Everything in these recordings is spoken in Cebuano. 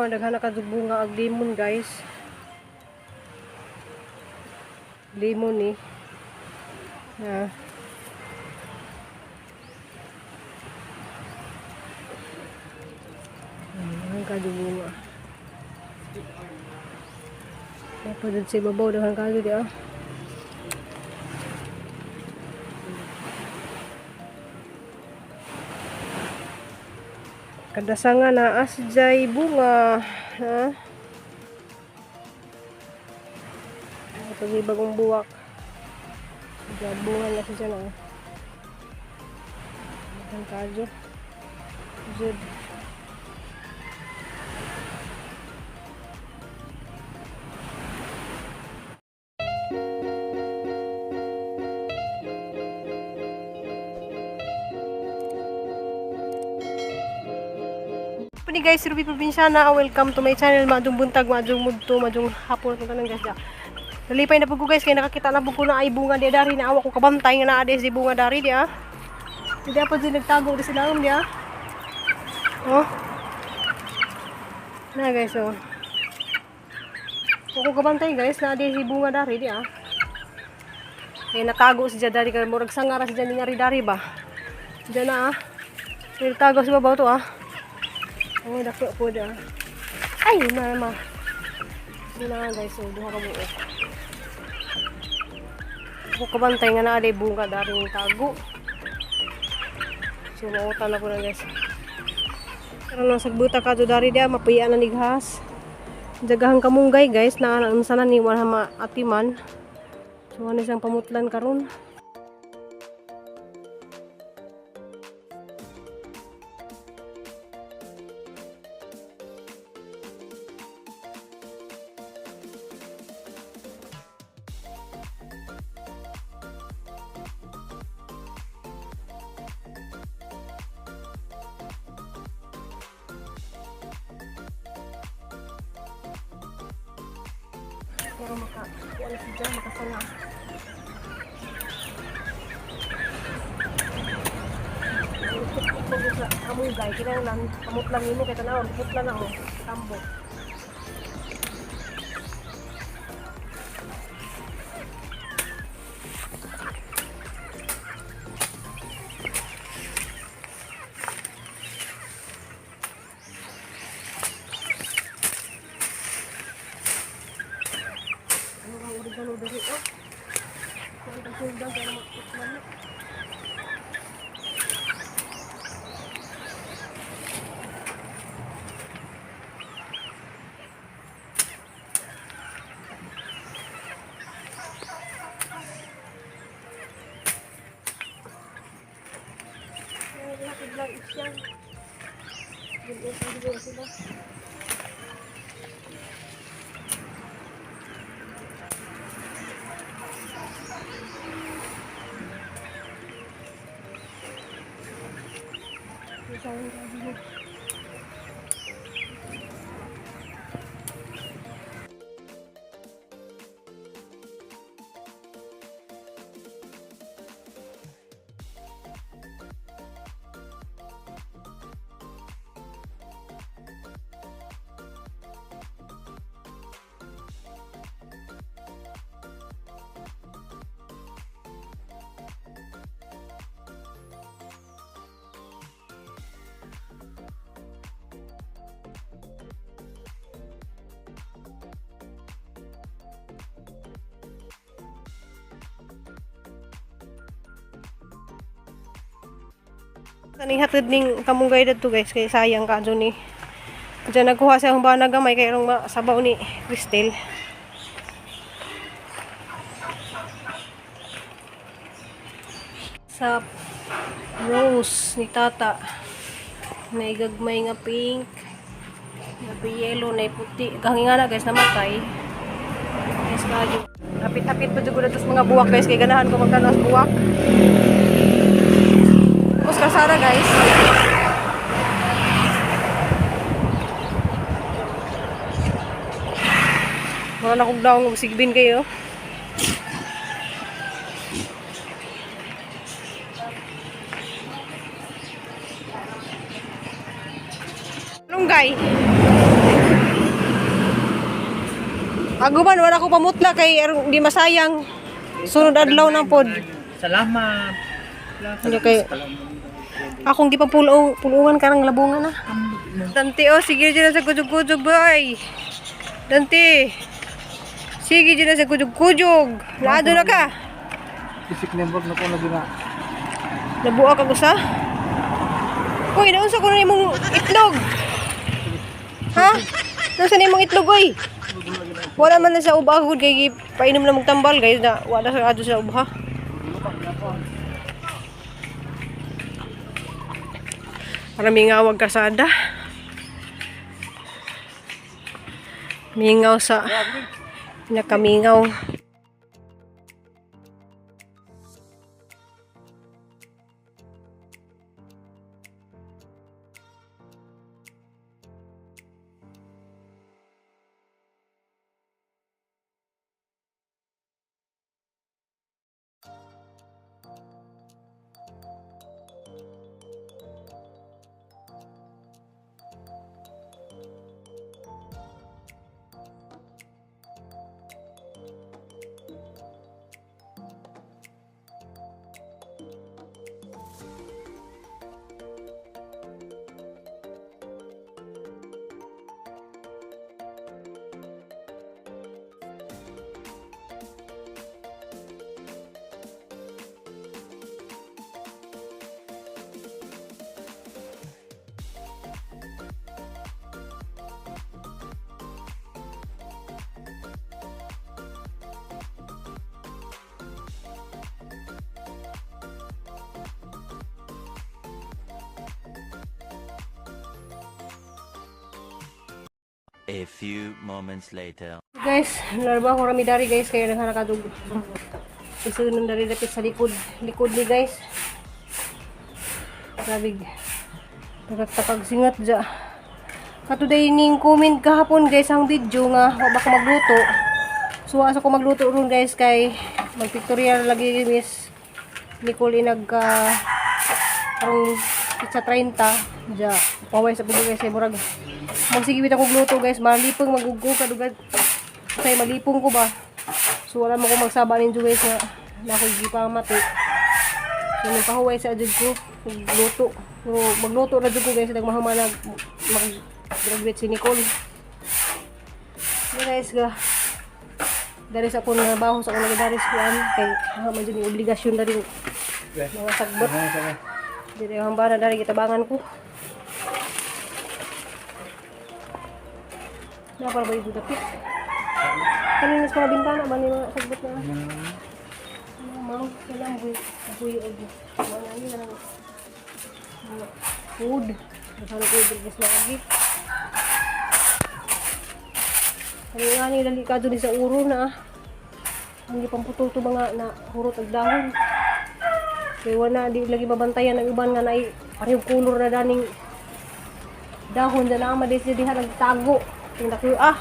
Oh, daghan na kadug bunga ag lemon, guys. Lemon ni. Na. Daghan kadug bunga. Dapat dun sa ibabaw, daghan kadug di ah. Kadasanga na asjay bunga. Ha? Ito yung bagong buwak. Diyan, bunga na siya na. Ang kadyo. Jud. Pani guys, Ruby Probinsyana, welcome to my channel. Madung buntag, madung mudto, madung hapon itong tanang guys. Nalipay na po ko guys, kaya nakakita na po ko na ay bunga di dari na awa ko kabantay nga naa di si bunga dari di ah. Hindi pa din nagtago di sila di ah. Oh. Na guys, oh. Ako kabantay guys, na di si bunga dari di ah. Kaya natago si dari kay murag sangara si dari dari ba. Diyan na ah. Nagtago sa babaw to ah. Oh, dako po da. Ay, mama. Di na guys, so duha ka buok. Ako kabantay nga naa day bunga daring tago. So mauta na po na guys. Karon lang sagbuta ka do dari dia mapuya na nighas. Jagahang kamunggay guys na unsa na ni wala maatiman. So ano siyang pamutlan karon. Pero maka wala siya makasanga. Pag sa kamunggay kinahanglan pamutlan nimo kay tan-awon putlan na oh tambo. Ano ang oregano diri oh? Kuan tag sundang kay maputlan na. Ay, lapid lang isyan. Gilid sila. Sayang kaayo. Kaning hatid ning kamunggay dadto guys kay sayang kaadto ni. Diyan nagkuha siya ang bana gamay kay rong sabaw ni Cristel. Sa rose ni Tata. May gagmay nga pink, na yellow, na puti. Gahangin nga na guys namatay. Guys kayo. Hapit-hapit pa jud ko sa mga buwak guys kay ganahan ko magtan-aw sa buwak. Tapos kalsada guys. Wala na kong daw sigbin kayo. Malunggay. Aguban wala ko pamutla kay aron di masayang. Sunod adlaw na pod. Salamat. Hindi kay akong gipapulong pulungan karang labungan na. Dante oh, sige dyan na sa kujog-kujog boy. Dante. Sige dyan na sa kujog-kujog. Laado na ka. Isik nembok na ko lagi na. Nabuak ako sa. Uy, naunsa ko na imong itlog. Ha? Naunsa na imong itlog oy? Wala man na sa uba gud kay painom na magtambal guys na wala sa adto sa uba. Para mingawag kasada. Mingaw sa pinakamingaw. A few moments later. Guys, narba ko rami dari guys kaya nagharakadog. Isunod dari dapit sa likod, likod ni guys. Grabe. Nagtakag singat dya. Katuday ning comment kahapon guys ang video nga wa ba ko magluto. So asa ko magluto ron guys kay magpictorial lagi Miss Nicole nagka karong pizza 30 dya. Paway sa pugo guys kay murag magsige bitaw kog luto guys, malipong magugo ka dugad. Kay malipong ko ba. So wala mo ko magsaba ninyo guys nga na ako'y gipamati. So nung pahuway sa adjud ko kog luto. Pero magluto na jud ko guys nagmahumanag mag-graduate si Nicole. So guys ga dari sa akong trabaho sa akong dari sa kuan kay ha man jud ni obligasyon na rin mga sagbot. Dili ang hambana dari gitabangan ko. Na para ba yung dapit? Kanina sa mga bintana ba ni mga sagbot na? Mga mau, kailangan buhi, buhi og mga ani na lang. Mga food. Masarap ko yung guys lagi. Ano nga ni dali ka dun sa uro na ah. Hindi pamputol to mga na hurot ag dahon. Kay wala di lagi mabantayan ang uban nga naay parehong kulor na daning dahon dyan ang madis diha nagtago. Tingnan ko ah.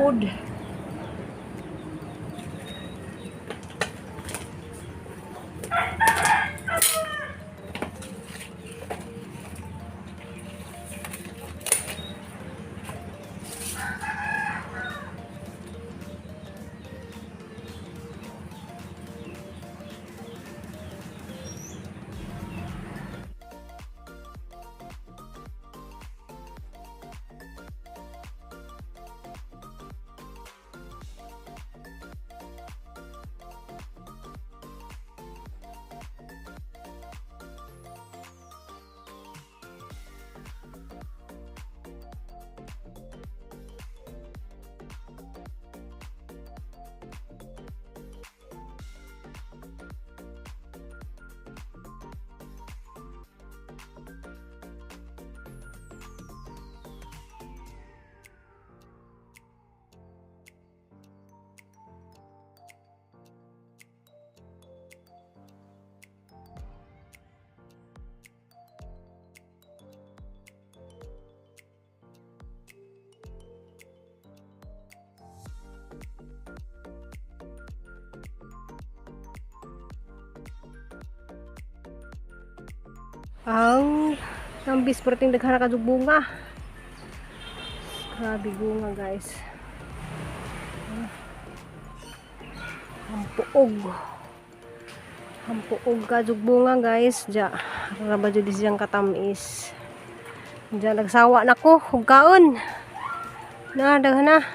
Tinuod. Ang tambis perting daghan ka bunga. Grabe bunga, guys. Hampuog. Hampuog ka jug bunga, guys. Ja, ra ba jud siyang katamis. Diya nagsawa na ko ug kaon. Na daghan na.